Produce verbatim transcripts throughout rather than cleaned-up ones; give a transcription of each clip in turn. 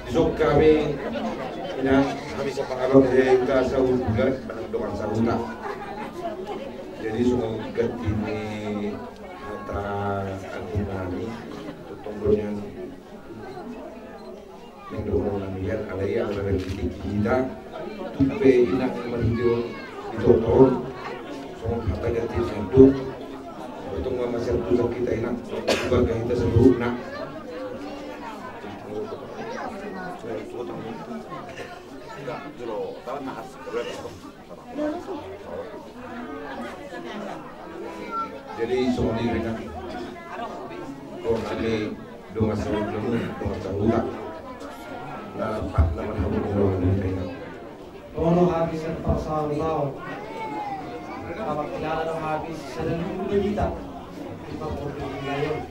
Isuk hami, inang, hami sapaabang hita sahula, manang dongan sahuta. Jadi songon ganti ni hata agung nami, tonggo nian, naeng dohonon nami hian, alai ala na tingki hita, tung pe inang marhitehon ditotor, songon hata ganti ni andung, tong ma masiantusan hita inang, keluarga hita saluhutna. Jadi songon i inang, o hami dongan sahuta, dongan sahuta. Na pat na marhamu ni roha ni inang. Olo hami sian parsahutaon. Mangkilala do hami sada luhut do hita di parpudi ni lae on.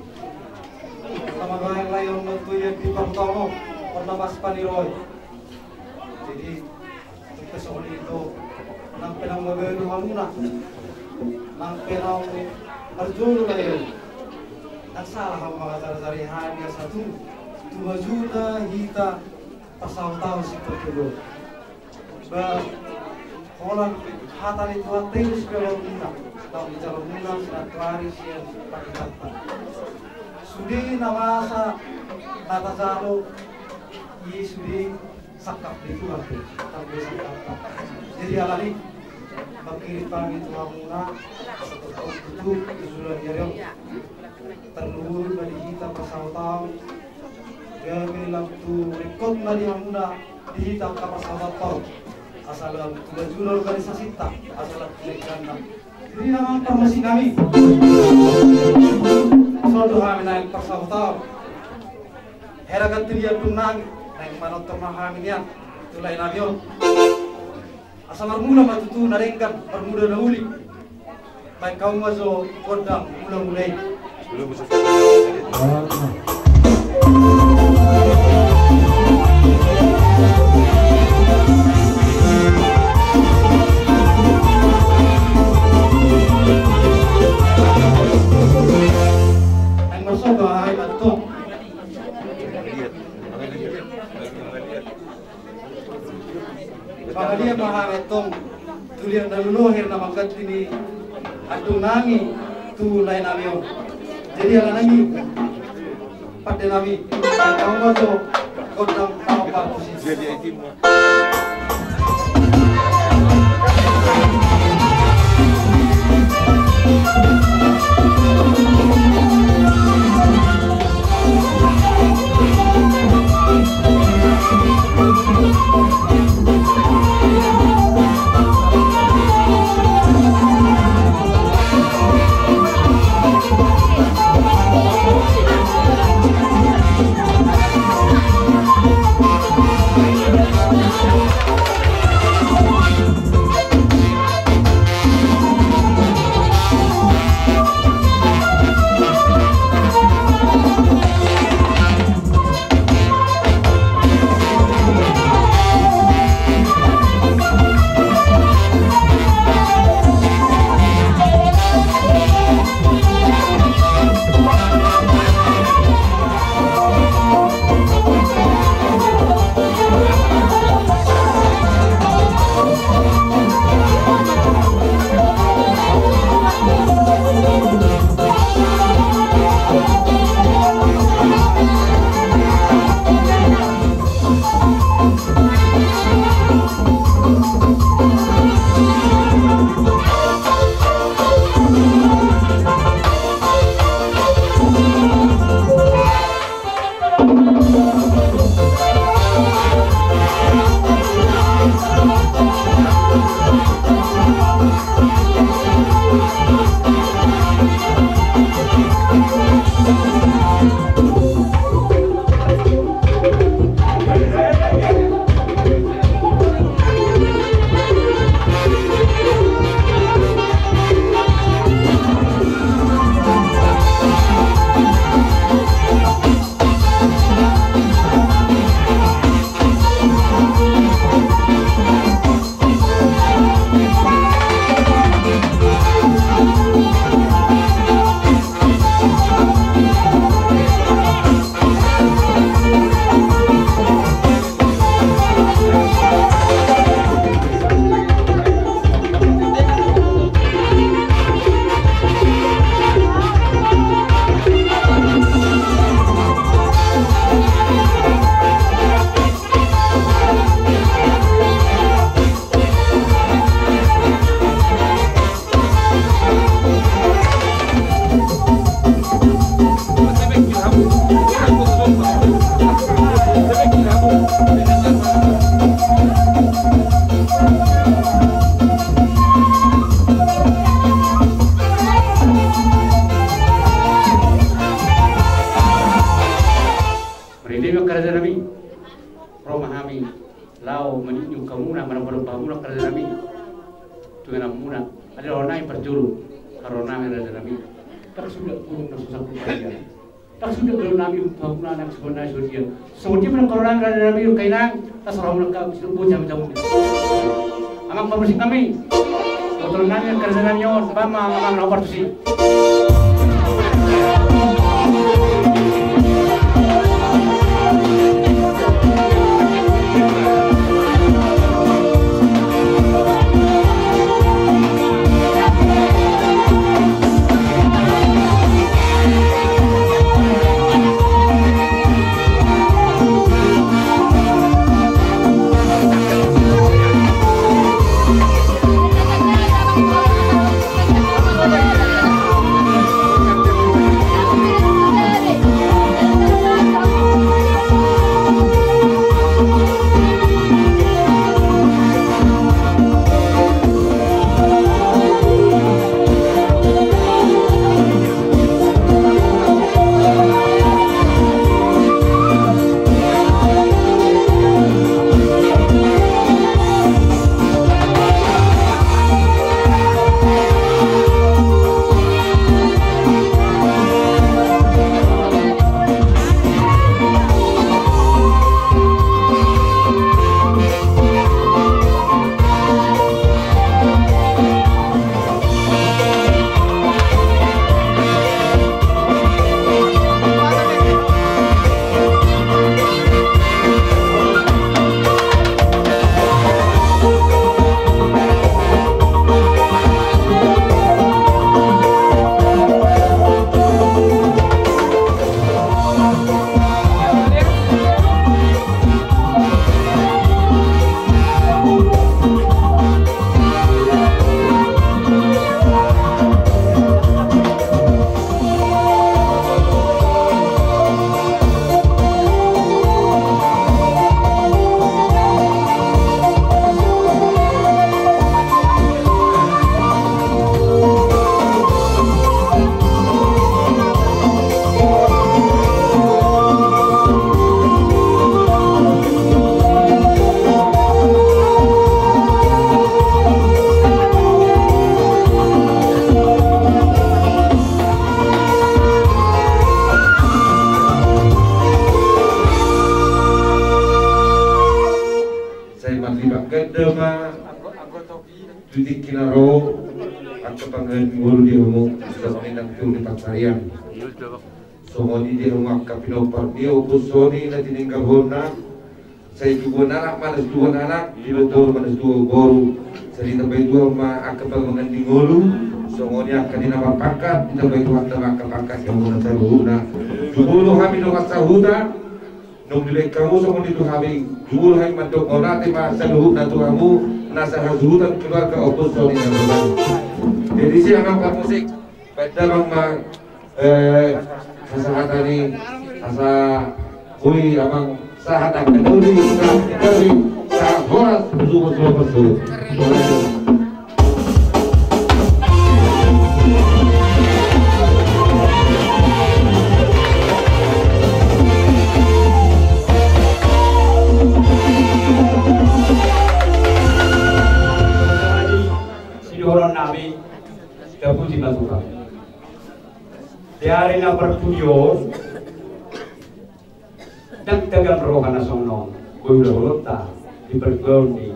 Sama dohot lae on ma tutu ia di partomo on na mas paniroi. Jadi tung pe songon i do, nang pe naung mabalu hamuna, nang pe naung marjolo lae on, ndang sala hamu mangajarajari hami asa tung tu majuna hita parsahutaon siparjolo. Ba holan hata ni Tuhanta i do sipaulahonmuna, naung dijalo muna sinantoari sian pardenganta. Sude na masa na tajalo i sude sangkap ni Tuhan pe, sangkap ni Tuhan. Jadi alani mangkirim hami tu hamuna, asa tongtong tutu di suruhan ni ari on. Tarlumobi ma di hita parsahutaon, gabe lam tu ringkot ma di hamuna di hita angka parsahutaon. Asa lam tu bajuna organisasita, asa lam tu dengganna. Jadi na ma parmusik nami. Songon do hami naeng parsahutaon. Hera ganti dia tu nami, naeng manortor ma hami nian tu lae nami on. Asa marmula ma tutu na denggan, marmula na uli. Baen hamu ma jo gondang mula-mula i. Naeng marsoba hami ma tong. Pangalian ma hami tong tu liat na lolo hira na mangganti ni andung nami tu lae nami on. Jadi ala nami pande nami, tau ma jo gondang pahompa posisi. Marende ma angka raja nami, ro ma hami laho manjunjung hamuna, manambola hamuna angka raja nami tu inanmuna. Alai ro nami parjolo, ro nami raja nami. Ndang suda burung na so sangkut paria. Ndang suda gabe nami umpa hamuna anak suan nai songon dia. Songon dia ma angka ro nami raja nami, angka inang, las ro hamuna angka bocah ma jabu. Amang parmusik nami. Botol nami angka raja nami on, bam ma amang na partusi. Sai marlibak ganda ma tu tingki na ro angka pangaranto ni ngolu di hamu, songon i nang tu di pansarian. Songon i di hamu angka pinompar ni ompu Soni na tininggalhonna. Sai tubuan anak ma na tubuan anak, tubuan boru ma na tubuan boru. Sai ditambai Tuhan ma angka pamangan ni ngolu, songon i angka di na marpangkat, ditambai Tuhanta ma angka pangkat di hamu na saluhutna. Jumolo hami dongan sahuta, nunga dibaen hamu songon i tu hami, jumolo hami mandok mauliate ma saluhutna tu hamu, na sahasuhuton keluarga ompu Soni na. Jadi sian amang parmusik, baen damang ma, eh, hasahatan i, asa boi amang sahat angka na uli, sahat angka na uli, sahat horas, sumur, sumur, sumur. Sidohonon nami, tapuji ma Tuhan. Di ari na parpudi on, ndang tagan roha na songon on, boi ulaonta di partuaon ni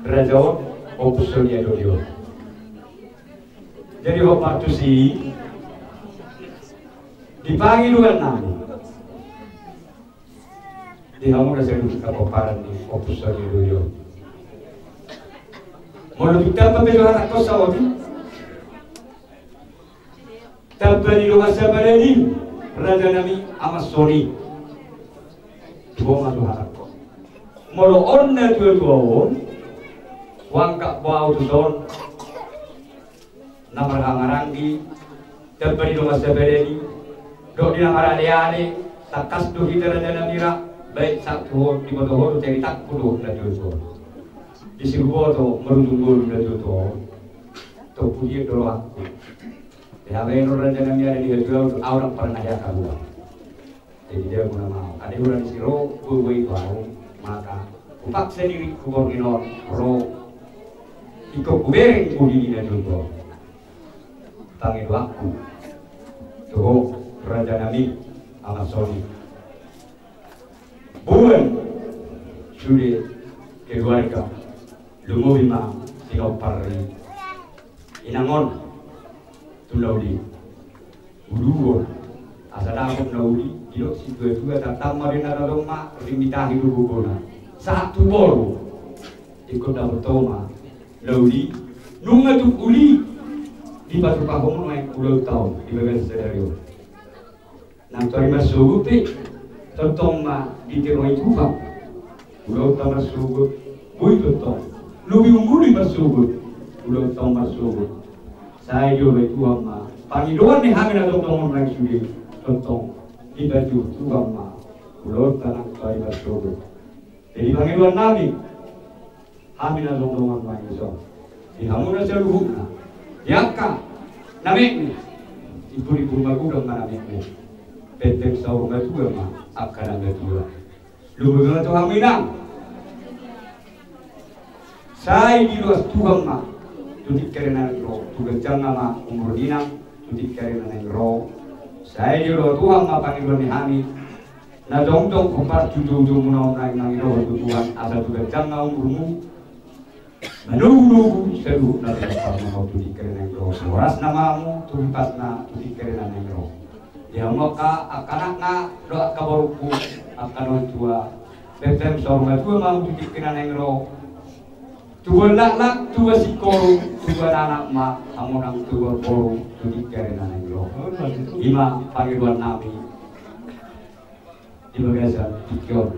raja on, ompu Soni na doli on. Jadi hot ma tusi, di pangidoan nami di hamu na saluhut na pomparan ni ompu Soni na doli on. Molo tung tamba pe do hatangkon saotik, tamba ni dongan sabadan i, raja nami, amang Soni. Tung on ma do hatangkon. Molo on na tuatua on, huanggap ma au tuson na marhahamaranggi, tamba ni dongan sabadan i, dohot di na maraleale, Tangkas do hita raja nami ra, baen sahat tu ho, diboto ho do caritangku dohot na jotjot. Disi huboto marujung ngolu na jotjot. Tompu dia do rohangku. Di habaenon raja nami, ada di hajua, au ndang pernah hea kalua. Jadi dia guna mau. Ada orang disi ro, boi-boi tu au, maka hupaksa diri huborngin on ro. Ingkon hubereng uli ni na jotjot. Pangidoanku tu ho raja nami, ama Soni. Boan sude keluarga, lumobi ma pinompar ni inang on tu na uli. Uluhon asa dapot na uli, didok situa-tua, tartamba be na dodoma, rimitahi do gogona. Sahat tu boru, ingkon dapot ho ma na uli. Nunga tung uli, dipatupa ho ma nuaeng ulaonta on di bagasan sadari on. Nang tu ari marsogot pe, tongtong ma ditiru ni Tuhan ulaonta marsogot. Boi tongtong, lobi umur i marsogot, ulaonta on marsogot. Sai dioloi Tuhan ma pangidoan ni hami na tongtong on nang sude, tongtong dipatiur Tuhan ma ulaonta nang tu ari marsogot. Jadi pangidoan nami, hami na tongtong on ma i so, di hamuna saluhutna, di angka na metmet, di pudi pun magodang ma na metmet. Penteng saur matua ma angka na matua. Lumobi ma tu hamu inang. Sai diloas Tuhan ma tu tingki ari na naeng ro, tu ganjang ma umur ni inang tu tingki ari na naeng ro. Sai diloas Tuhan ma pangidoan ni hami. Na tongtong hombar tu joujou muna on naeng mangidohon tu Tuhan asa tu ganjang ma umurmu. Manogunogu saluhut na tongtong muna on tu tingki ari na naeng ro. Tu horas na ma hamu, tu hipasna tu tingki ari na naeng ro. Di hamu angka, angka anakna dohot angka borungku, angka na tua. Penteng saur matua ma hamu tu tingki na naeng ro. Tubuan laklak, tubuan singkoru, tubuan anak ma hamu nang tubuan boru tu tingki ari na naeng ro. I ma pangidoan nami di bagasan tingki on.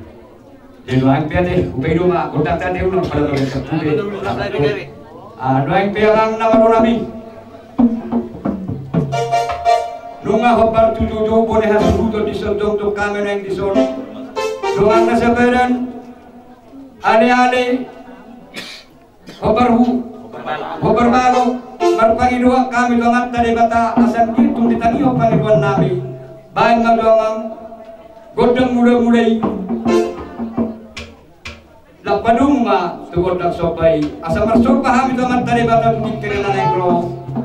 Jadi nuaeng pe ate, hupaido ma gondangta ate, unang pala bagasan pude. Ah, nuaeng pe amang na marorot nami. Nunga hombar tu joujou bone hasuhuton dison, jongjong hami nuaeng dison. Dongan na sabadan, aleale, hombar hu, hombar malo, marpangidoan hami tu Amanta Debata asa tung ditangihon pangidoan nami. Baen ma dongan gondang mulamula i. Lam padomu ma tu gondang somba i, asa marsomba hami tu Amanta Debata tu tingki ari na naeng ro,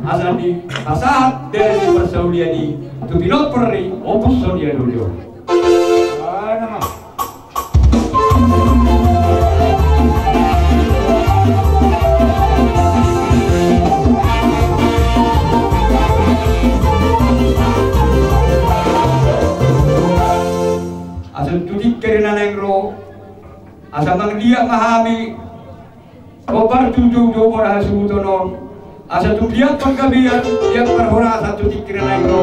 asa dipasahat bere ni parsaulian i tu pinompar ni Ompu Sonia Doli on. Asa tu tingki ari na naeng ro, asa mangliat ma hami hombar tu joujou bone hasuhuton on. Asa tung liat panggabean, liat parhorasan tu tingki na naeng ro.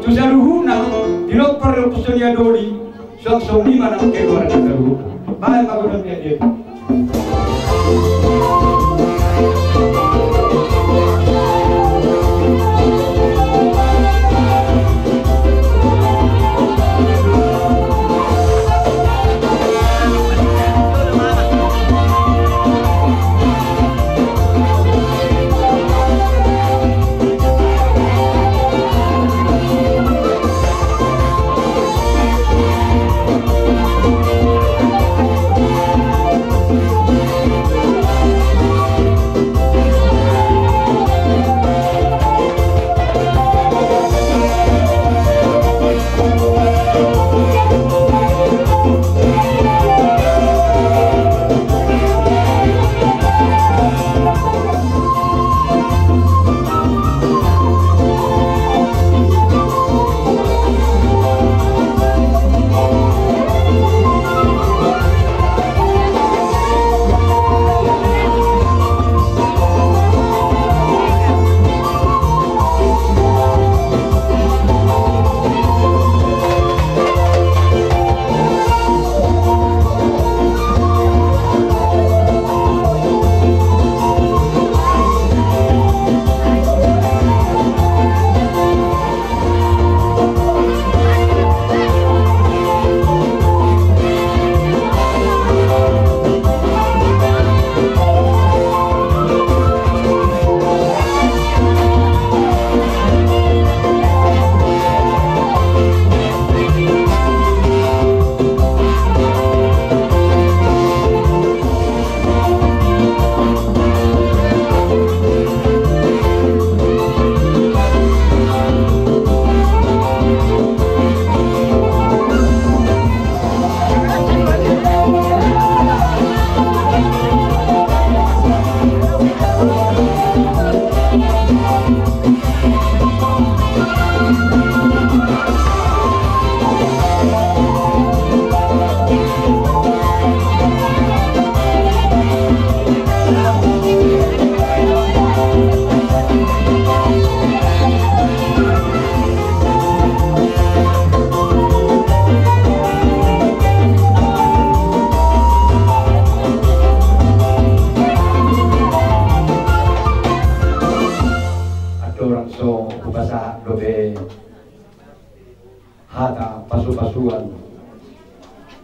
Tu saluhutna, di pinompar ni Ompu Sonia Doli, songon i ma nang keluarga saluhutna. Baen ma gondang liat-liat.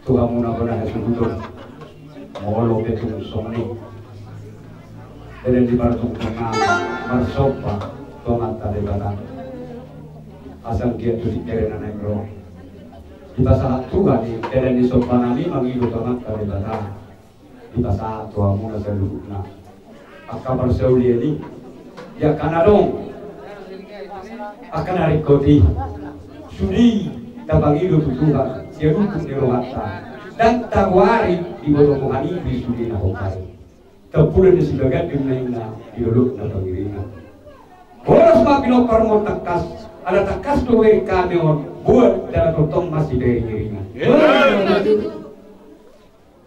Tu hamuna bona hasuhuton, molo pe tung songon i, bere di martungtungna marsomba tu Amanta Debata. Asa anggiat tu tingki ari na naeng ro, dipasahat Tuhan i dalan ni sombanami mangido tu Amanta Debata. Dipasahat tu hamuna saluhutna angka parsaulian i, di angka na adong, angka na ringkot i, sude i tapangido tu Tuhan sian luput ni rohanta. Ndang tagoari diboto Tuhan i di sude na hombar i. Tampulan ni sibaganding na inna di dolok na pangiringan. Boras ma pinompar on tangkas, ala tangkas do hubereng hami on, boan ndang tongtong masiiringiringan.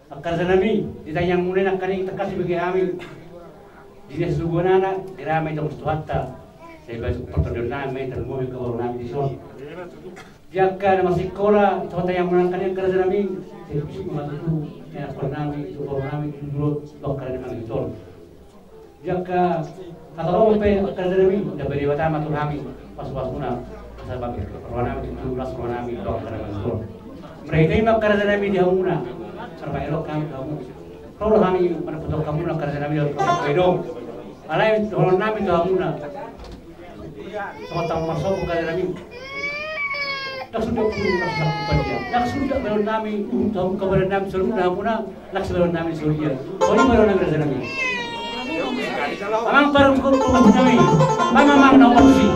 Angka rajanami, di tangiangmuna i nangkaning tangkas dibege hami di na satubuan anak, di rame tongos Tuhanta. Sai baen tu partondionnami ma i, tarlumobi angka borunami dison. Di angka na marsikola, di tangiangmuna nangkaning angka rajanami, sai tusuk ma tutu di anakkonnami, di borunami, di dudul on, tu angka na mangihut on. Di angka hata roha pe angka rajanami, ndang be Debata ma tu hami pasupasuna, asa bangkit rohanami, tutu las rohanami tu angka na mangihut on. Marhite i ma angka rajanami di hamuna, marpangido hami tu hamu. Ro do hami mandapothon hamuna angka rajanami, dohot pangidoan. Alai dohononnami tu hamuna, songon tama marsomba angka rajanami. Ndang suda puru, ndang suda puru padia. Ndang suda baenonnami, uhum tu hamu angka badanonnami, saluhutna hamuna, ndang suda baenonnami sadia. Songon i baenonnami rajanami. Amang parungkut, parungkutnami. Amang, amang na umpasa i.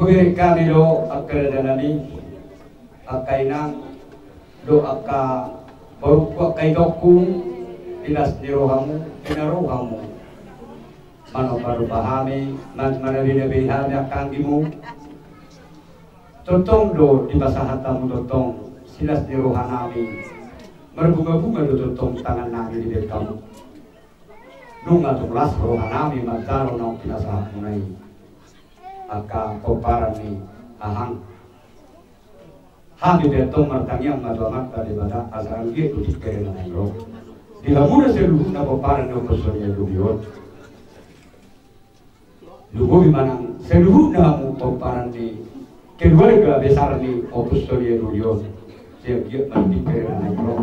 Hubereng hami do angka dadanami, angka inang, dohot angka borungku, angka itongku, di las ni rohamu, di na ro hamu manomba-nomba hami, man-, manabei-nabei hami angka anggimu. Tongtong do dipasahat hamu tongtong silas ni rohanami, marbunga-bunga do tongtong tangannami dibahen hamu. Nunga tung las rohanami manjalo naung pinasahatmuna i, angka pomparan ni hahang. Hami pe antong martangiang ma tu Amanta Debata asa anggiat tu tingki ari na naeng ro, di hamuna saluhutna pomparan ni Ompu Sonia Durion. Lumobi ma nang saluhutna hamu pomparan ni keluarga besar ni Ompu Sonia Durion. Sai anggiat ma tu tingki ari na naeng ro,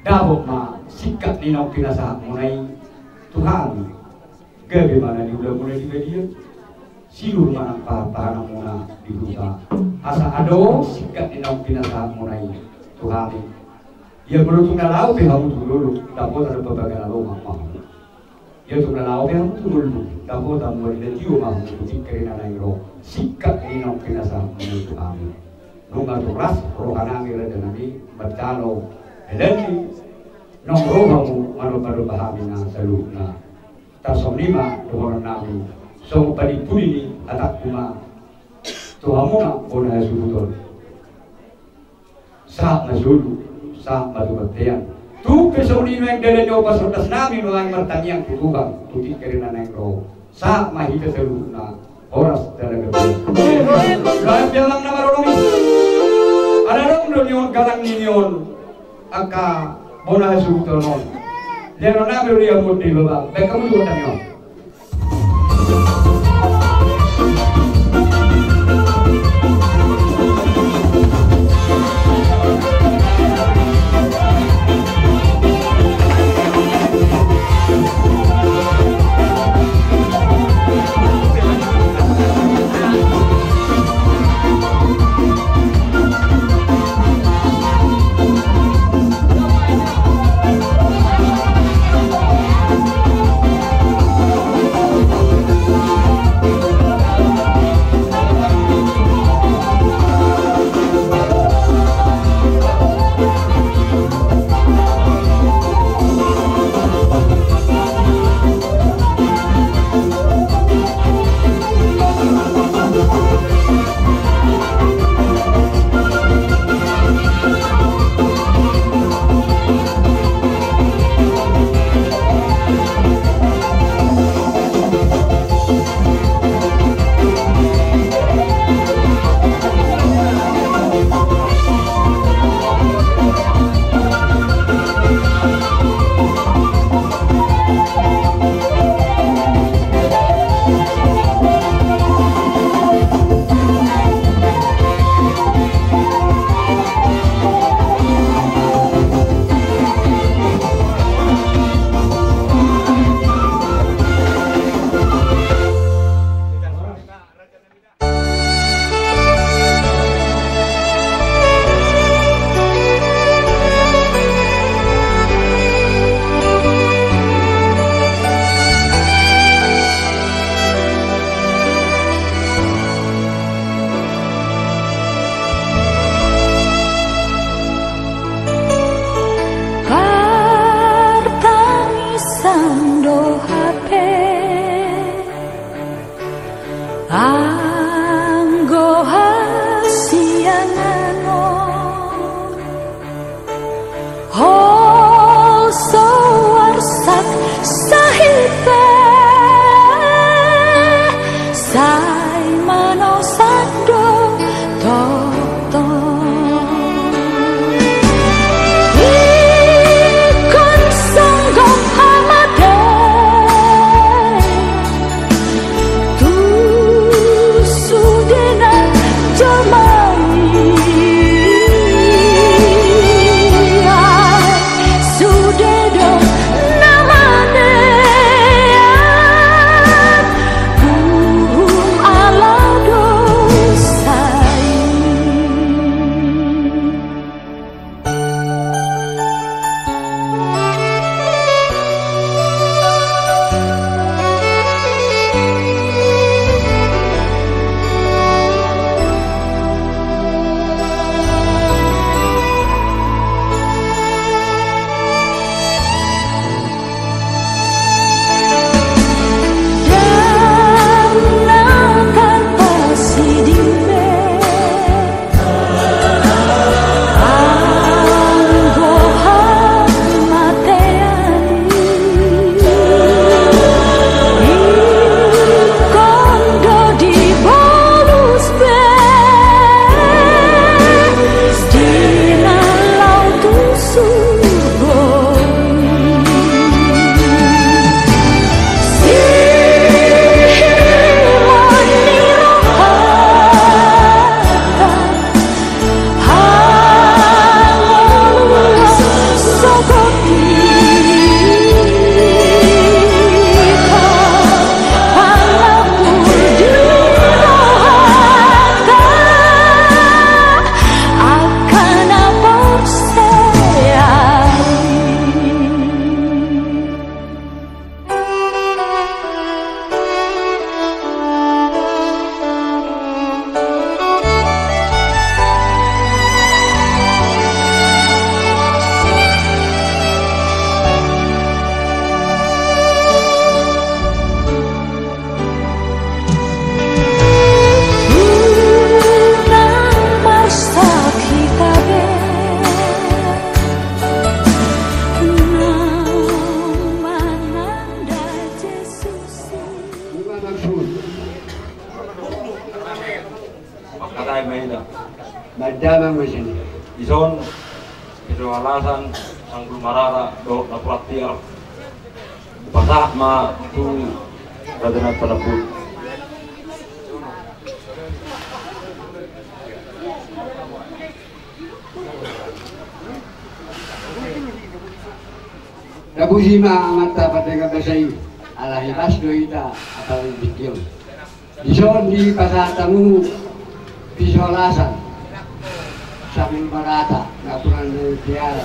dapot ma singkat ni naung pinasahatmuna i tu hami. Gabe ma na niulamuna di balian, sinur ma nang pahan-pahanmuna di huta. Asa adong singkat ni naung pinasahatmuna i tu hami. Ia molo tung na laho pe hamu tu dolok, dapotan do pabagana lomak ma hamu. Ia tung na laho pe hamu tu dolok, dapotan mual ni na tio ma hamu tu tingki ari na naeng ro, singkat ni naung pinasahatmuna i tu hami. Nunga turas rohanami, rajanami, manjalo helenni, nang rohamu manomba-nomba hami na saluhutna. Tarsongon i ma dohononnami, songon panimpuli ni hatangku ma tu hamuna bona hasuhuton. Sahat ma solu, sahat ma tu bontean. Tung pe songon i nuaeng dalan ni ombas rondasnami nuaeng martangiang tu Tuhan tu tingki ari na naeng ro. Sahat ma hita saluhutna horas jala gabe. Dohot pialang na marorong i. Ala adong do nion galang ni nion angka bona hasuhuton on. Lianonnami do dia mode loba. Baik hamu tu gondang i on. Sai maila. Madama masini. Dison, Piso Alasan, Sanggul Marara, dohot Napuran Tiar. Pasahat ma tu Raja Nai Panambuli. Tapuji ma Amanta Pardenggan Basa i, ala hipas do hita apala di tingki on. Dison dipasahat hamu Piso Alasan, Sanggul Marara, Napuran Tiar.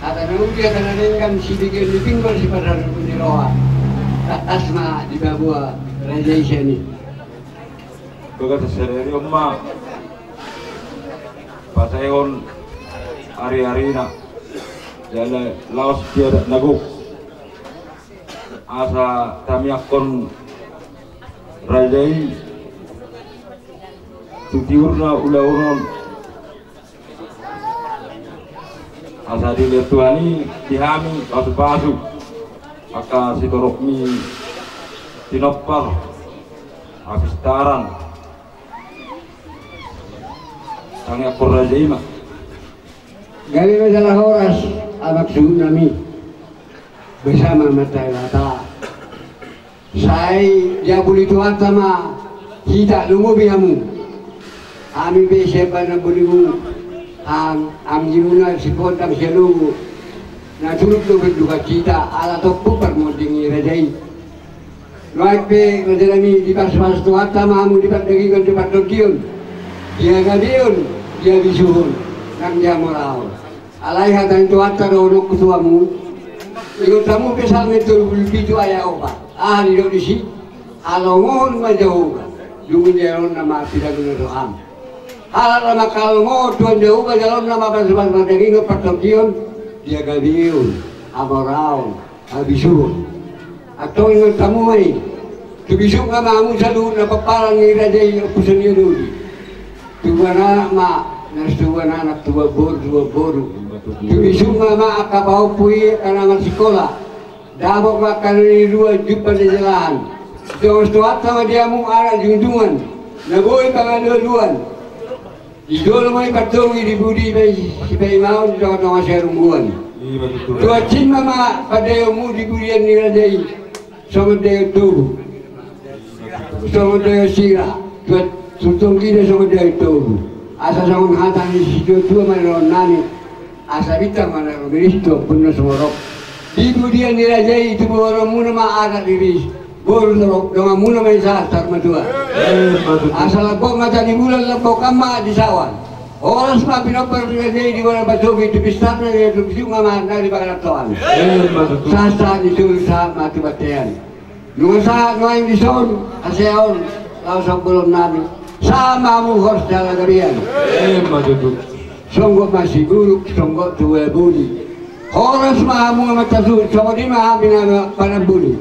Hata na uli, hata na denggan, sibigeon ni pinggol, sipasaruhon ni roha. Tangkas ma dipaboa raja i sian i. Bagasan sadari on ma pasaehon ari-arina jala laos di adat na gok, asa tangiangkon raja i tu tiurna ulaon on. Asa dilehon Tuhan i di hami pasu-pasu angka sitorukmi, tinompar, hapistaran. Tangiangkon raja i ma. Gabe ma jala horas, anak suhut nami. Bersama Amanta Debata. Sai diapuli Tuhanta ma hita, lumobi hamu. Hami pe sian panambolimu, hang, anggiat ma sipondang sialogo. Na turut do berdukacita ala tompu parmonding ni raja i. Nuaeng pe raja nami, dipasu-pasu Tuhanta ma hamu di pardagingon, di partondion, di hagabeon, di habisuhon, nang di hamoraon. Alai hata ni Tuhanta dohononku tu hamu. Ingot hamu pe Salmen tolu pulu pitu ayat opat. Aha didok disi? Halongohon ma Jahowa, dung i jaloonna ma pidaguna roham. Halak na manghalongohon Tuhan Jahowa, jaloonna ma pasu-pasu pardagingon, partondion, di hagabeon, hamoraon, habisuhon. Antong ingot hamu ma i. Tubu suhut ma hamu saluhut na pomparan ni raja i, ompuson ni doli. Tubuan anak ma, na tubuan anak, tubuan boru, tubuan boru. Tubu suhut ma angka pahompu i, angka na marsikola. Dapot ma angka na niluluan, jumpang ni jalahan. Ditongos Tuhanta ma di hamu anak jungjungan, na boi pangalualuan. Di jolo ma i partogi, di pudi ma i sipaimaon, di tonga-tonga siharungguan. Tuatsin ma ma pandaionmu di pudian ni raja i. Songon daion tobu, songon daion sira. Tuat, tuat tonggina songon daion tobu. Asa songon hata ni situatua ma dohonon nami. Asa bintang ma na rumiris tu ombun na sumorop. Di pudian ni raja i tubu boruonmuna ma anak riris. Boru torop, donganmuna ma i sahat saur matua. Asa lambok mata ni bulan, lambok ma di sawan. Horas ma pinompar ni raja i di bona patobi, tu pistarna di tubu suhut ma na di pangarantoan. Sahat-sahat ni solu sahat ma tu bontean. Nunga sahat nuaeng dison hasehaon, laos on bolon nami. Sahat ma hamu horas jala gabean. Songgot ma siburuk, songgot tu boli. Horas ma hamu amanta suhut, songon i ma hami na panamboli.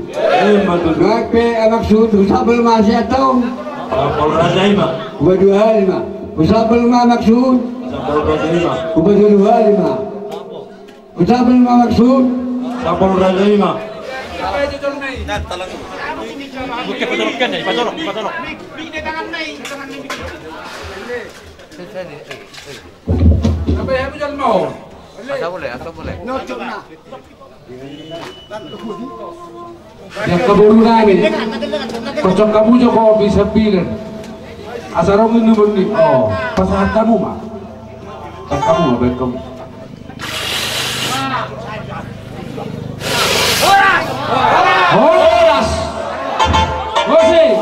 Nuaeng pe anak suhut, husambal ma sian taon. Sambal raja i ma. Hupaduahali ma. Husambal ma anak suhut. Sambal raja i ma. Hupaduahali ma. Husambal ma anak suhut. Sambal raja i ma. Di angka boru nami, kocok hamu jo kopi sambilan. Asa ro inumon ni, o, pasahat hamu ma. Pasahat hamu ma, baen hamu. Horas! Musik!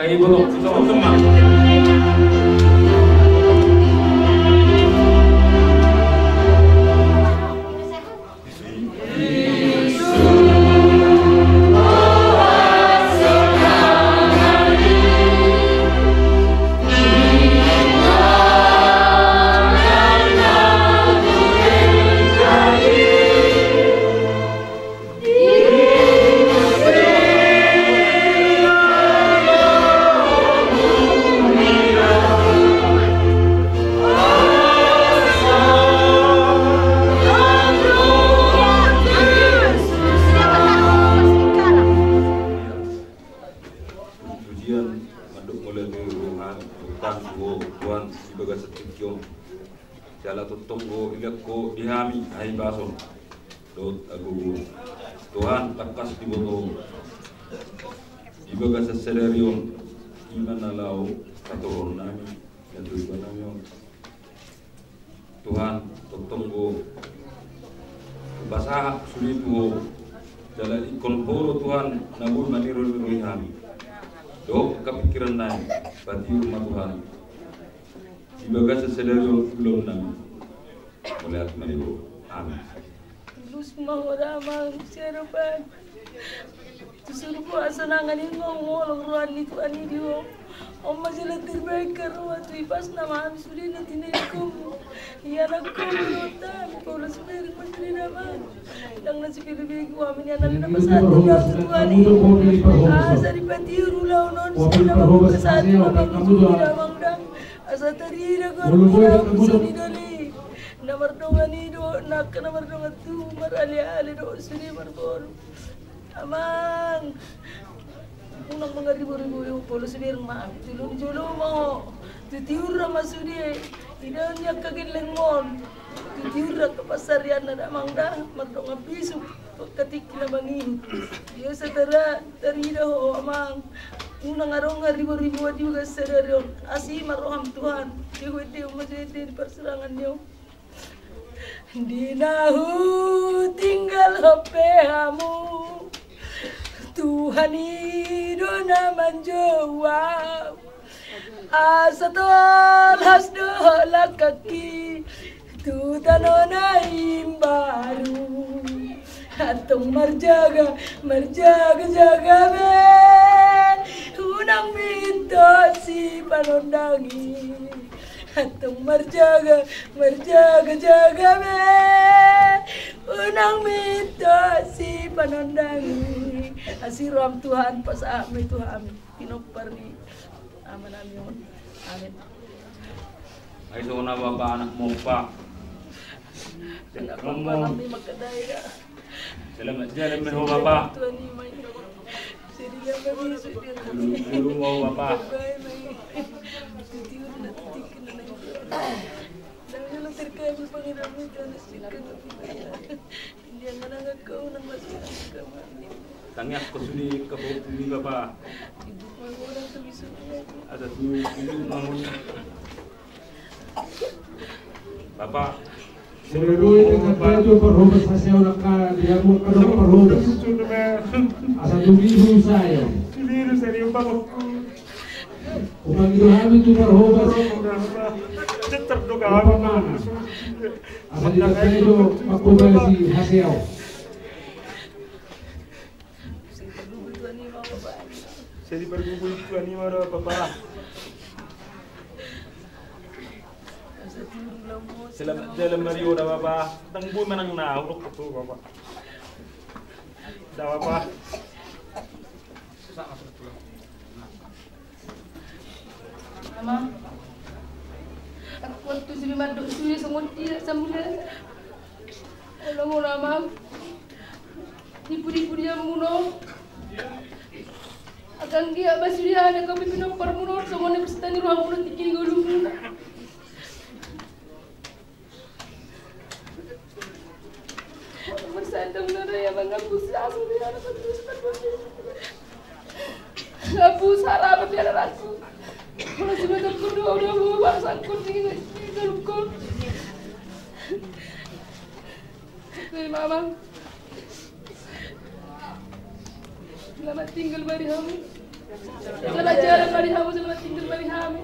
Iboto, iboto ma. Pujian mandok mauliate roha, utang tu Ho Tuhan di bagasan tingki on. Jala tongtong do dilehon Ho di hami hahipason dohot hagogoon. Tuhan, tangkas diboto Ho di bagasan sadari on, i ma na laho patorang nami, na tu iba nami on. Tuhan, tongtong do hupasahat sude tu Ho. Jala ingkon Ho do Tuhan na boi maniroi-niroi hami dohot angka pingkiran nami. Patiur ma Tuhan di bagasan sadari on ulaon nami. Mauliate ma di Ho. Amin. Tulus ma Ho da Amang siadopan. Tusur Ho asa nunga mangoloi roha ni Tuhan i di Ho. On ma jalan terbaik, roha tu ipasna ma hami sude na tinadingkonMu. Ianakhon Ho da Amang, Paulus Ferry ma sude da Amang. Ndang na sipelebegu hami ni anak na pasahat tu Tuhan i. Asa dipatiur ulaon on sude na mangulahon hami sude da Amang da. Asa tarida goar muna usaha ni doli. Na mardongan i do, na angka na mardongan tubu maraleale do sude marboru. Amang. Unang mangariboribo Ho, Paulus Ferry ma, tu jolo ni jolo ma Ho. Tu tiur ma sude. Idaon ni angka gellengmon. Tu tiur angka pansarianna da Amang da, mardongan bisuk. Angka tingki na mangihut. Ia satara tarida Ho Amang. Unang adong hariboriboan di bagasan sadari on. Asi ma rohaM Tuhan. Dihuetehon ma sude di parsirangan ni on. Di na hutinggalhon pe hamu, Tuhan i do na manjou au. Asa tolhas do langkangki tu tano na imbaru. Antong marjaga, marjaga-jaga be, unang mintor sipanondangi. Antong marjaga, marjaga-jaga be, unang mintor sipanondangi. Asi rohaM Tuhan, pasahat ma i tu hami. Pinompar ni Amanami on. Amin. Ai songon na bapa anak mompa. Anak mompa nami mangkadai da. Selamat jalan ma ho bapa. Tuhan i ma i. Jadi dia ma i. Dulu, dulu ma ho bapa. Bae ma i. Titiur na titiur na. Dang jolo terkait pangiran mu jana sikan. Tangiang ho sude angka pahompu i bapa. Asa tu ibu mangoni. Bapa. Selalu itu kata itu parhobas hasil angka dia mau kena parhobas. Asa tu ibu saya. Ibu saya bapakku. Upangido hami tu parhobas. Cetar do kawan. Asa di tapedo pakkobasi haseo. Sai dipargogoi Tuhan i ma da bapa. Selamat jalan ma di ho da bapa. Ndang boi manang na hudok tu ho bapa. Da bapa. Amang. Aku waktu sudah mandok sudah songon dia sambulan. Olo muna amang. Di pudi-pudian muna. Akan dia basudia ada kami pinompar muna songon dia bersitani ruang muna tinggi gulu muna. Bersandang nara ya bang aku selalu di hadapan Tuhan. Aku sarap di hadapan aku. Kalau sudah terkudu udah mau bangsa aku di dalam kau. Oke mama. Selamat tinggal bari hamu. Selamat jalan ma di hamu, selamat tinggal ma di hami.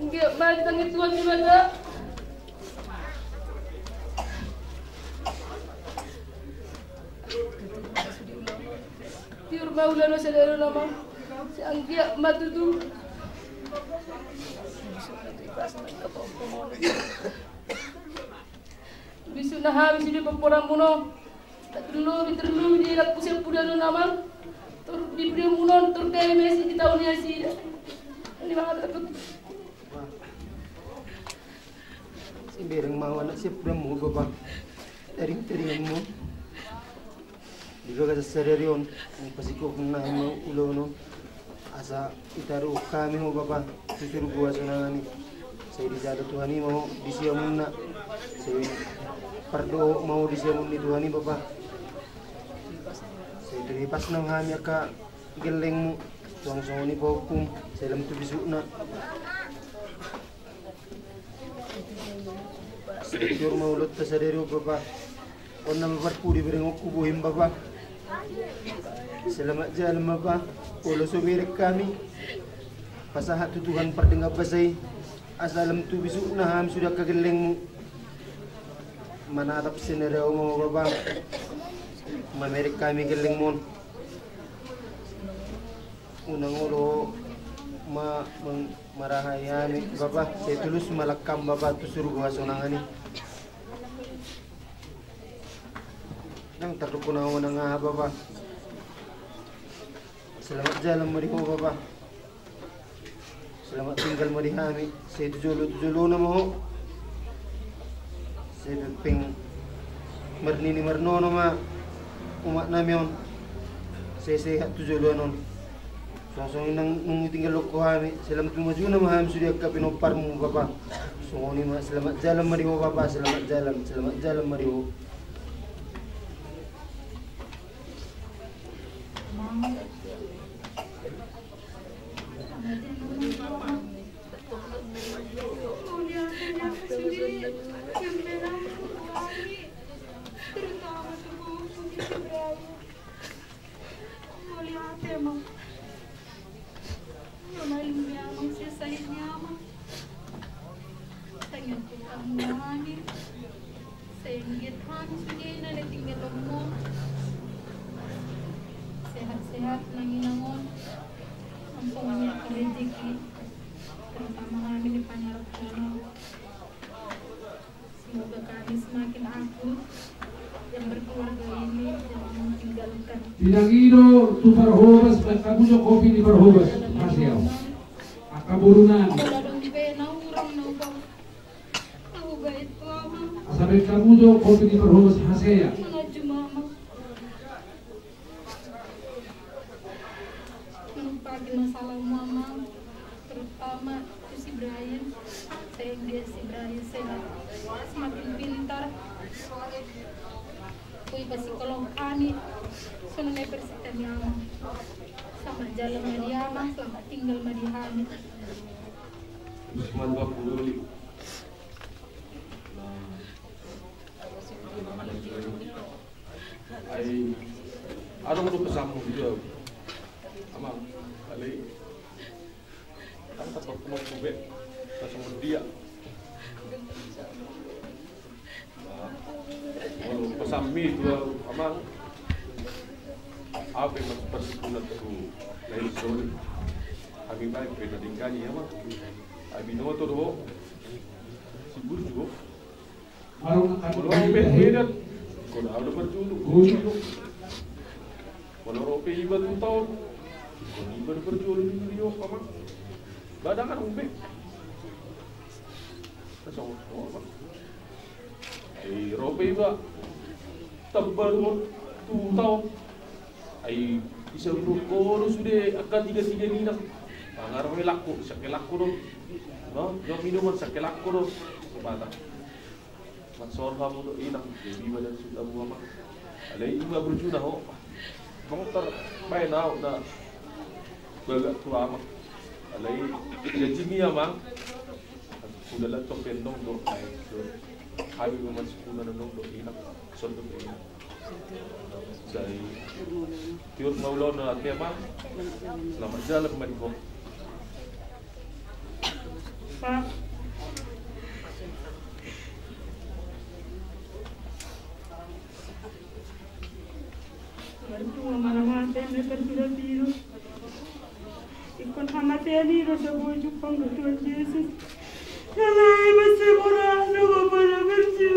Anggiat ma ditangihon Tuhan Debata. Tiur ma ulaon on sadari on, Amang. Sai anggiat ma tutu. Bisukna hami sude pomparanmuna on. Tarlumobi, tarlumobi di lak pusian pudian on, Amang. Tor di pudianmuna on, tor gabe ma i di taon nasida. Ima hata. Sai bereng ma au anak sian pudianmu, Bapa. Taringotaringonmu. Di bagasan sadari on, pasikkohon nami ma ulaon on. Asa ditaruhon hami ho, Bapa, tu surgo hasonangan i. Sai dijalo Tuhan i ma ho di siamunna. Sai pardohot ma ho di siamun ni Tuhan i, Bapa. Sai taripasna hami angka gellengmu. Suang songon i pahompum, sai lam tu bisukna. Sai tiur ma ulaonta sadari on, Bapa. On nama parpudi berengonku bohim, Bapa. Selamat jalan ma, Bapa. Olo so bereng hami. Pasahat tu Tuhan pardenggan basa i. Asa lam tu bisukna hami sude angka gellengmu. Manatap sinarau ma ho, Bapa. Mamereng hami gellengmu on. Unang olo ma-, mang-, marahai hami, Bapa, sai tulus ma langkam, Bapa, tu surgo hasonangan i. Ndang tardok hona ho nang aha, Bapa. Selamat jalan ma di ho, Bapa. Selamat tinggal ma di hami. Sai tu jolo, tu jolona ma ho. Sai pengpeng marnini marnono ma umak nami on. Sai sehat tu joloan on. Suang songon i nang nunga tinggal dohot ho hami, sai lam tu majuna ma hami sude angka pinomparmu, Bapa. Songon i ma, selamat jalan ma di ho, Bapa, selamat jalan, selamat jalan ma di ho. Mauliate, Amang. Mauliate, Amang. Sai sahit ni Amang. Tangiangku hamu, Amang. Sai anggiat hami sude na tinggal dohot ho. Sehat-sehat nang inang on. Ampungan ni angka rejeki. Terutama hami di pangarapon. Semoga kami semakin akur yang berkeluarga ini, jangan meninggalkan. Pinangido tu parhobas, baen hamu jo kopi ni parhobas hasea. Angka boru nami. Asa baen hamu jo kopi ni parhobas hasea. Menumpaki masalahmu, Amang, terutama tu si Brian. Sai anggiat si Brian sehat, semakin pintar. Boi pasikolohan i. Songon i pe sian hami, Amang. Selamat jalan ma di Amang, selamat tinggal ma di hami. Usman Bakudoli. Ai, adong do pesanmu tu au, Amang. Alai, kan tak pernah kubek, tak semua dia. Nah, olo, pesanmi tu au, Amang. Au pe ma parsikunan tu na i soni. Hami baen pe na denggan i, Amang. Ai binoto do ho. Si Burju ho. Molo au pe Medan, ingkon au do parjolo. Molo ro pe iba tu toun, ingkon iba do parjolo di Riau, Amang. Badangan au pe. Nasongon, Amang. Ai ro pe iba. Tamba do tu toun. Ai disaruhon ho do sude angka tiga-tiga ni inang. Panganon i langkok, sangke langkok do. No, jo minuman sangke langkok do. Sabata. Mansor hamu dohot inang, jadi badan sudah hamu, Amang. Alai ima burjuna ho. Amang, tarbaen au na bagak tu Amang. Alai janji ni Amang. Sudah lah tong pendong do. Ai so. Hami ma mansukuna nondong dohot inang. Sondok inang. Sai tiur ma ulaon na ate, Amang. Selamat jalan ma di ho. Pak. Martua ma na mate na tersurat i do. Ingkon hamatean i do sai boi jumpang do Tuhan Jesus. Alai mansai borat do Bapa na burju.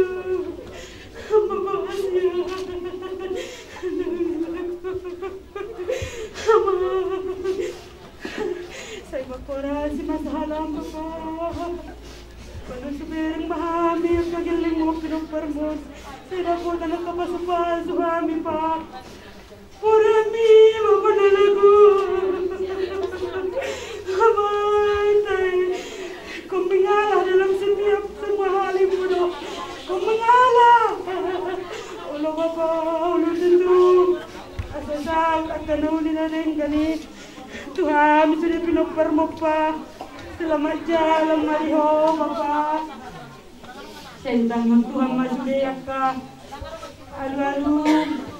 Bapa, makasih ya. Sai mangkorasi ma sahalam, Bapa. Baen subereng ma hami angka gellengmon, pinomparmon. Sai dapotan angka pasupasu hami, Pak. Hurang i, Bapa na lagu. Amang, sai ingkon mengalah dalam setiap semua hal i do. Ingkon mengalah. Olo Bapa, olo tutu. Asa saut angka na uli na denggan i tu hami sude pinomparmon, Pak. Selamat jalan ma di ho, Bapa. Sai tangianghon Tuhan ma sude angka alualu,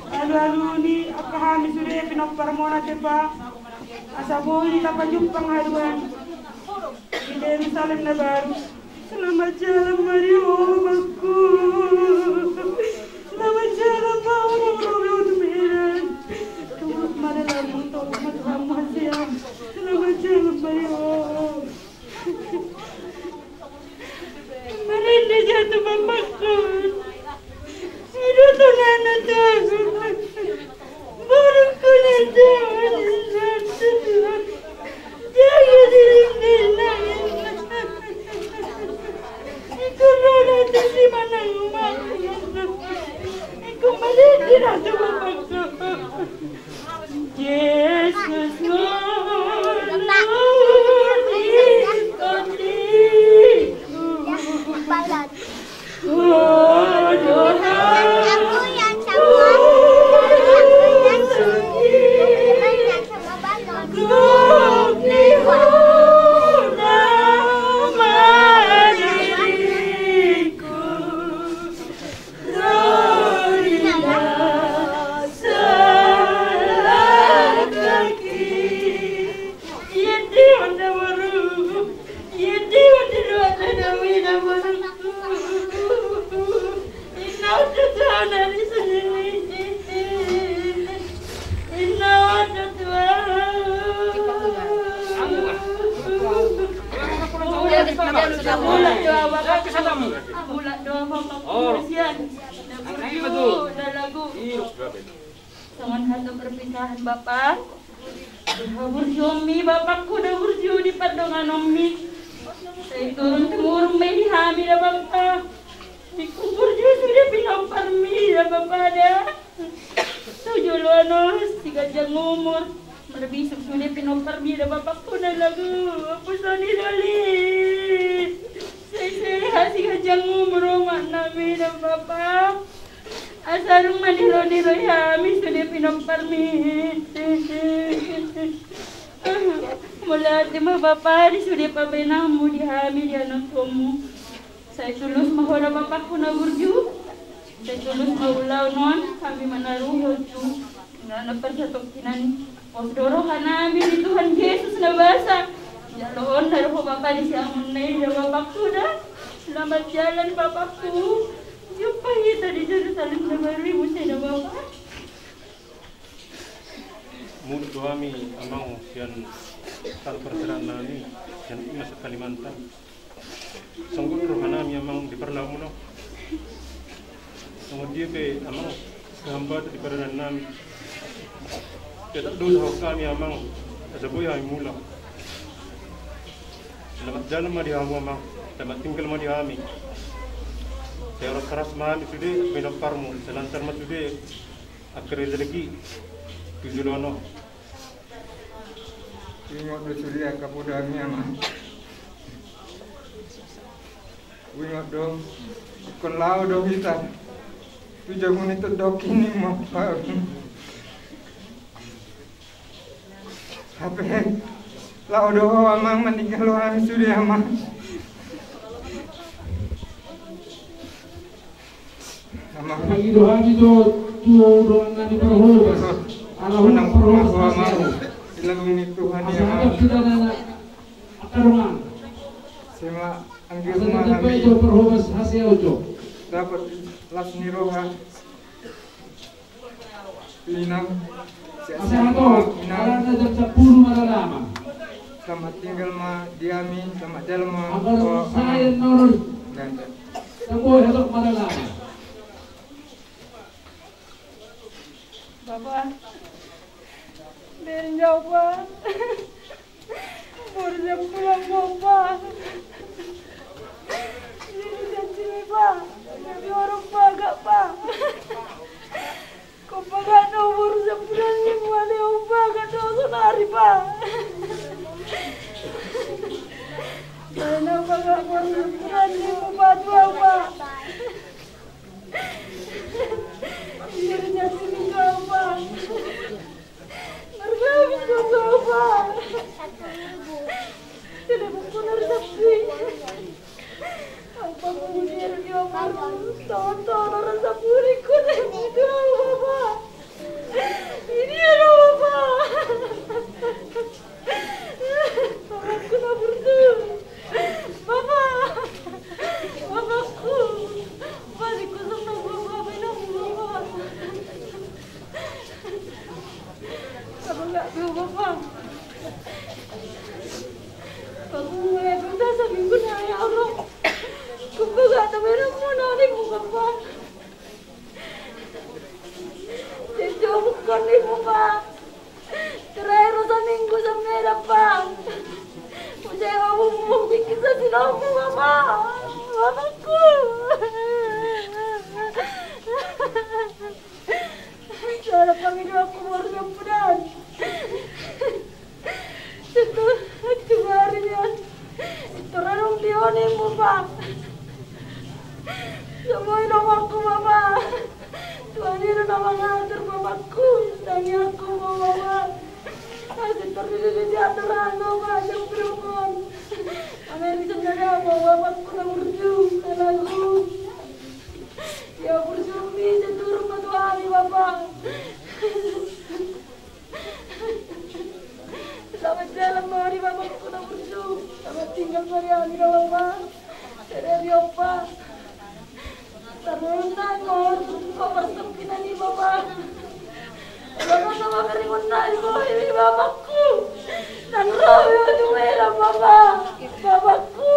alualu ni angka hami sude pinomparmon ate, Pak. Asa boi tapajumpang haduan di Yerusalem na baru. Selamat jalan ma di ho, Bapakku. Selamat jalan ma, olo, olo, olo, tu Medan. Tolong ma dalanmu, tolong ma Tuhanmu hasian. Selamat jalan ma di ho. Marende ja tu bapakku. Ido tu nana tu. Borungku na jahat. Jaga dirimu. Ingkon ro na tu si manang umak. Ingkon marende na tu bapakku. Jesus, Lord, Lord, is Songon hata perpisahan, Bapa. Di haburjuonmi, bapakku, na burju di pardonganonmi. Sai turun temurun ma i di hami da, Bapa. Ingkon burju sude pinomparmi da, Bapa da. Tu joloan on siganjang umur. Marbisuk sude pinomparmi da, bapakku na lagu. Apuson ni doli. Sai sehat siganjang umur omaknami da, Bapa. Asa dung maniroi-niroi hami sude pinomparmi. Mauliate ma, Bapa, di sude pabaenanmu di hami di anakmu. Sai tulus ma ho da, bapakku na burju. Sai tulus ma ulaon on hami manaruhon tu na parsatongkinan i. Pos do rohanami di Tuhan Jesus na basa. Jaloon na ro ho, Bapa, di siamun na i da, bapakku da. Selamat jalan, bapakku. Jumpa hita di Jerusalem na baru i muse da, Bapa. Mulak do hami, Amang, sian hata parserahan nami sian i masa Kalimantan. Songon rohanami, Amang, di parlahut muna. Songon dia pe, Amang, hambatan di pardalanan nami. Tetap do usaha hami, Amang, asa boi hami mulak. Selamat jalan ma di hamu, Amang. Selamat tinggal ma di hami. Sai horas-horas ma hami sude pinomparmu. Sai lancar ma sude angka rezeki tu joloan on. Ingot do sude angka podami, Amang. Ingot do, ingkon laho do hita tu jabu ni tondongki, ninna ma. Hape laho do ho, Amang, maninggalhon hami sude, Amang. Amang. Lagi do hami do. Dongan nami Parhobas, ala hurang Parhobas, Tuhan i ma. Asa hatop tu dongan nami angka dongan. Sema anggiat ma hami tu Parhobas Hasea Ucok. Dapot las ni roha. Inang. Asa hatop, alana jam sampulu maralama. Selamat tinggal ma di hami, selamat jalan ma. Angka dongan sae na ro. Tanggo hatop maralama. Bapa, bere ni au, Pa. Boru Sambulan, Bapa. Jadi janji, Pa. Jadi orang bagak, Pa. Kau bagak no boru Sambulan ni, male au bagak no sonari, Pa. Male au bagak boru Sambulan ni, Pa, tu au, Pa. Iya, iya, sini kau, Bang. Margabus kau, Bang. Tidak mampu narsapi. Apa pun dia, dia baru tonton orang sapuri kuning itu, Bang. Ini adalah, Bang. Bapakku na burju. Bapa. Bapakku. Balik ku sama bapa, binamu bapa. Apa enggak tahu bapa? Aku mulai berdosa minggu naya Allah. Kubuka temenmu nani bapa. Jejomukon ni bapa. Terakhir seminggu sampai dapat. Ucai babumu bikin sasi lomu, Bapa. Bapakku. Salah pangido aku baru sampudan. Itu, itu harinya. Itu renung di oni, Bapa. Semua ini aku, Bapa. Tuhan i do na mangatur bapakku, tangi aku, Bapa. Asa torus di atur anu, Bapa, jam berumur. Ameri sendiri, Bapa, bapakku na burju, anakku. Ya burju mi, setur ma Tuhan i, Bapa. Selamat jalan ma di bapakku na burju. Selamat tinggal ma di hami, Bapa. Sadari on, Bapa. Tarlumobi ma on, Bapa, persengkinan i, Bapa. Bapa, nama keringon na i, Bapa, i, bapakku. Dan roh i, Bapa, Bapa. Bapakku.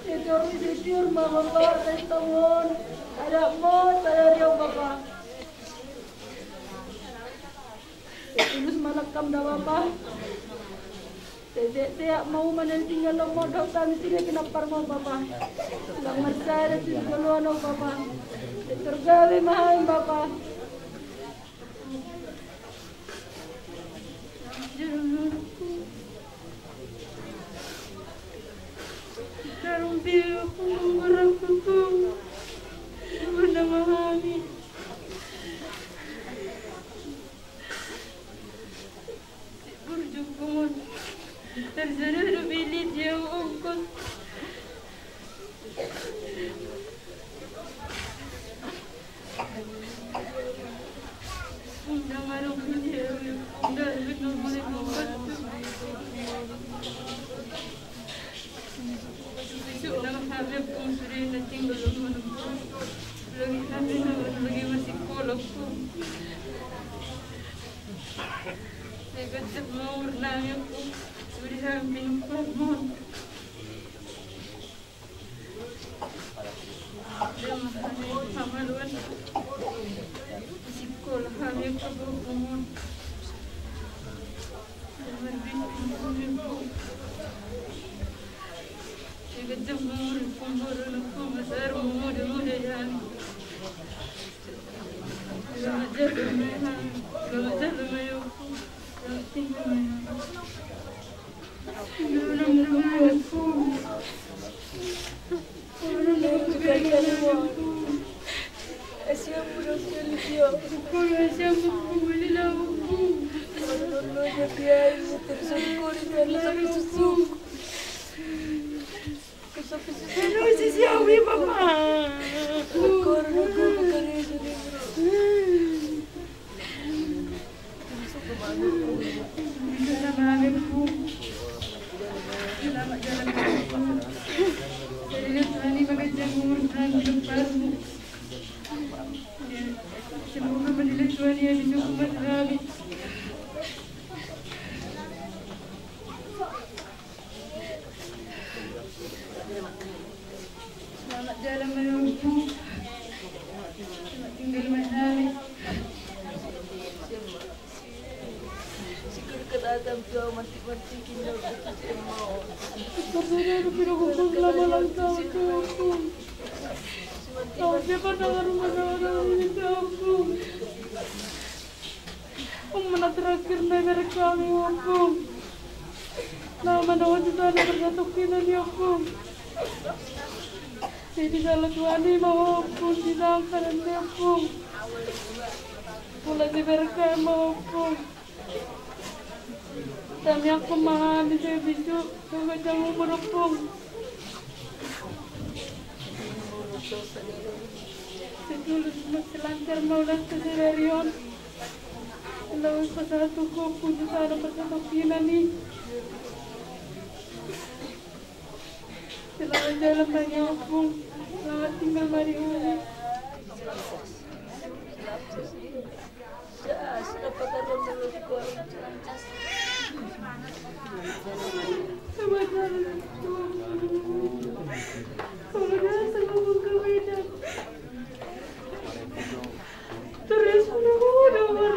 Setor, setor ma, Bapa, restamon. Ada mo, sadari on, Bapa. Tulus ma langkam da, Bapa. Sehat-sehat ma uma na tinggal on, dohot hami sude pinampar ma on, Bapa. Selamat sada sijoloan on, Bapa. Setor gabe ma hami, Bapa. Semoga menilai Tuhan ya, bisa kumat rami. Selamat jalan menempuh. Selamat tinggal menari. Syukur ke datang tuan mati-mati kini. Saudara, pinokok lama-lama tahun tuan. Tahu siapa nama rumah orang ini tuan. Ompung, na terakhir na ibereng hami, Ompung. Na manaon di sana bersatu kina ni, Ompung. Jadi salah tuan ni ma, Ompung, di nangkanan ni, Ompung. Pula ibereng hami ma, Ompung. Tamiangkon ma hami sai bisuk, sai panjang umur, Ompung. Sai tulus ma, sai lancar ma ulaon sadari on. Laos pasahat tu ho, Ompung, tu sana parsatongkinan i. Selamat jalan ma di ho, Ompung. Selamat tinggal ma di hami. Terus udah, udah, udah.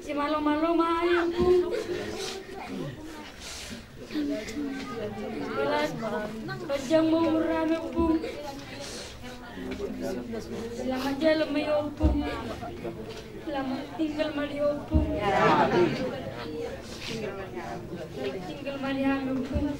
Sai malo-malo ma i, Ompung. Panjang ma umur nami, Ompung. Selamat jalan ma i, Ompung. Selamat tinggal ma di ho, Ompung. Selamat tinggal ma di hami, Ompung.